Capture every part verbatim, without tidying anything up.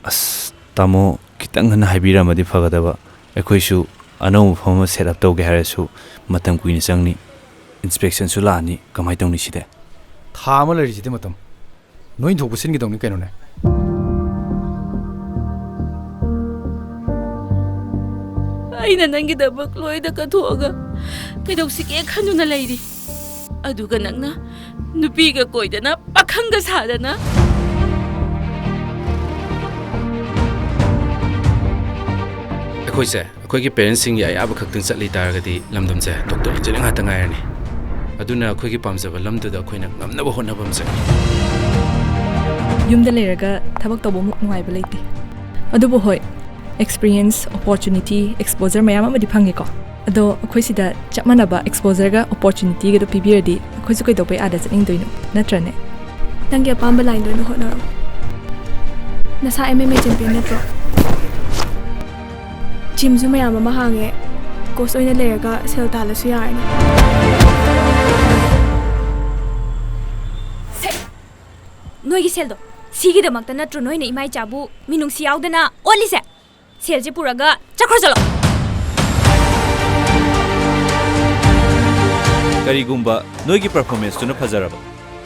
ꯑꯁ, ꯇꯥꯃꯣ, ꯈꯤꯇꯪ ꯉꯟꯅ ꯍꯥꯏꯕꯤꯔꯝꯃꯗꯤ ꯐꯒꯗꯕ꯫ ꯑꯩꯈꯣꯏꯁꯨ ꯑꯅꯧꯕ ꯃꯐꯝ ꯑꯃ set up ꯇꯧꯒꯦ ꯍꯥꯏꯔꯁꯨ ꯃꯇꯝ ꯀꯨꯏꯅ ꯆꯪꯅꯤ, inspectionꯁꯨ ꯂꯥꯛꯑꯅꯤ꯫ ꯀꯃꯥꯏꯅ ꯇꯧꯅꯤ ꯁꯤꯗꯤ? ꯊꯥ ꯑꯃ ꯂꯩꯔꯤꯁꯤꯗꯤ ꯃꯇꯝ꯫ ꯅꯣꯏ ꯊꯣꯛꯄ ꯁꯤꯟꯒꯗꯧꯅꯤ ꯀꯩꯅꯣꯅꯦ꯫ ꯑꯩꯅ ꯅꯪꯒꯤꯗꯃꯛ ꯂꯣꯏꯅ ꯀꯠꯊꯣꯛꯑꯒ ꯀꯩꯗꯧꯁꯤꯒꯦ ꯈꯟꯗꯨꯅ ꯂꯩꯔꯤ꯫ ꯑꯗꯨꯒ ꯅꯪꯅ ꯅꯨꯄꯤꯒ ꯀꯣꯏꯗꯅ, ꯄꯥꯈꯪꯒ ꯁꯥꯗꯅ꯫ ꯑꯩꯈꯣꯏꯁꯦ ꯑꯩꯈꯣꯏꯒꯤ parentsꯁꯤꯡꯒꯤ ꯑꯌꯥꯕ ꯈꯛꯇꯪ ꯆꯠꯂꯤ ꯇꯥꯔꯒꯗꯤ ꯂꯝꯗꯝꯁꯦ doctor engineer ꯉꯥꯛꯇ ꯉꯥꯏꯔꯅꯤ꯫ ꯑꯗꯨꯅ ꯑꯩꯈꯣꯏꯒꯤ ꯄꯥꯝꯖꯕ ꯂꯝꯗꯨꯗ ꯑꯩꯈꯣꯏꯅ ꯉꯝꯅꯕ ꯍꯣꯠꯅꯕ ꯑꯃ ꯆꯪꯉꯤ꯫ ꯌꯨꯝꯗ ꯂꯩꯔꯒ ꯊꯕꯛ ꯇꯧꯕꯃꯨꯛ ꯅꯨꯡꯉꯥꯏꯕ ꯂꯩꯇꯦ꯫ ꯑꯗꯨꯕꯨ ꯍꯣꯏ, experience, opportunity, exposure ꯃꯌꯥꯝ ꯑꯃꯗꯤ ꯐꯪꯉꯦꯀꯣ꯫ ꯑꯗꯣ ꯑꯩꯈꯣꯏ ꯁꯤꯗ ꯆꯞ ꯃꯥꯟꯅꯕ exposureꯒ opportunityꯒꯗꯣ ꯄꯤꯕꯤꯔꯗꯤ ꯑꯩꯈꯣꯏꯁꯨ ꯀꯩꯗꯧꯕꯩ ꯑꯥꯗ ꯆꯠꯅꯤꯡꯗꯣꯏꯅꯣ, ꯅꯠꯇ꯭ꯔꯅꯦ? ꯅꯪꯒꯤ ꯑꯄꯥꯝꯕ lineꯗ ꯑꯣꯏꯅ ꯍꯣꯠꯅꯔꯣ꯫ ꯅꯁꯥ M M A champion ꯅꯠꯇ꯭ꯔꯣ? Gymꯁꯨ ꯃꯌꯥꯝ ꯑꯃ ꯍꯥꯡꯉꯦ꯫ Coach ꯑꯣꯏꯅ ꯂꯩꯔꯒ ꯁꯦꯜ ꯇꯥꯜꯂꯁꯨ ꯌꯥꯔꯅꯤ꯫ ꯁꯦ, ꯅꯣꯏꯒꯤ ꯁꯦꯜꯗꯣ, ꯁꯤꯒꯤꯗꯃꯛꯇ ꯅꯠꯇ꯭ꯔꯣ ꯅꯣꯏꯅ ꯏꯃꯥ ꯏꯆꯥꯕꯨ ꯃꯤꯅꯨꯡꯁꯤ ꯌꯥꯎꯗꯅ ꯑꯣꯠꯂꯤꯁꯦ? ꯁꯦꯜꯁꯦ ꯄꯨꯔꯒ ꯆꯠꯈ꯭ꯔꯣ, ꯆꯠꯂꯣ꯫ ꯀꯔꯤꯒꯨꯝꯕ ꯅꯣꯏꯒꯤ performanceꯇꯨꯅ ꯐꯖꯔꯕ,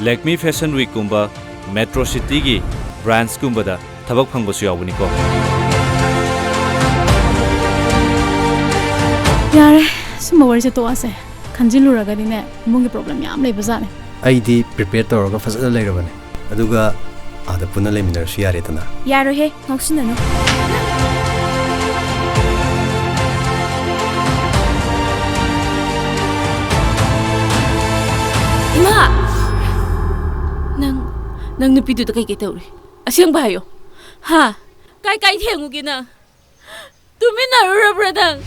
Lakme Fashion Weekꯀꯨꯝꯕ Metro Cityꯒꯤ brandsꯀꯨꯝꯕꯗ ꯊꯕꯛ ꯐꯪꯕꯁꯨ ꯌꯥꯎꯕꯅꯤꯀꯣ꯫ ꯌꯥꯔꯦ, ꯁꯨꯝꯕ ꯋꯥꯔꯤꯁꯦ ꯇꯣꯛꯑꯁꯦ꯫ ꯈꯟꯖꯤꯜꯂꯨꯔꯒꯗꯤꯅꯦ, ꯏꯃꯨꯡꯒꯤ problem ꯌꯥꯝ ꯂꯩꯕꯖꯥꯠꯅꯦ꯫ ꯑꯩꯗꯤ prepare ꯇꯧꯔꯒ ꯐꯖꯅ ꯂꯩꯔꯕꯅꯦ꯫ ꯑꯗꯨꯒ ꯑꯥꯗ ꯄꯨꯟꯅ ꯂꯩꯃꯤꯟꯅꯔꯁꯨ ꯌꯥꯔꯦꯗꯅ꯫ ꯌꯥꯔꯣꯏꯍꯦ, ꯉꯥꯎꯁꯤꯟꯅꯅꯨ꯫ ꯏꯃꯥ! ꯅꯪ, ꯅꯪ ꯅꯨꯄꯤꯗꯨꯗ ꯀꯩꯀꯩ ꯇꯧꯔꯤ? ꯑꯁꯦꯡꯕ ꯍꯥꯏꯌꯣ꯫ ꯍꯥ? ꯀꯥꯏ ꯀꯥꯏ ꯊꯦꯡꯉꯨꯒꯦ ꯅꯪ? ꯇꯨꯃꯤꯟꯅꯔꯨꯔꯕ꯭ꯔꯥ ꯅꯪ?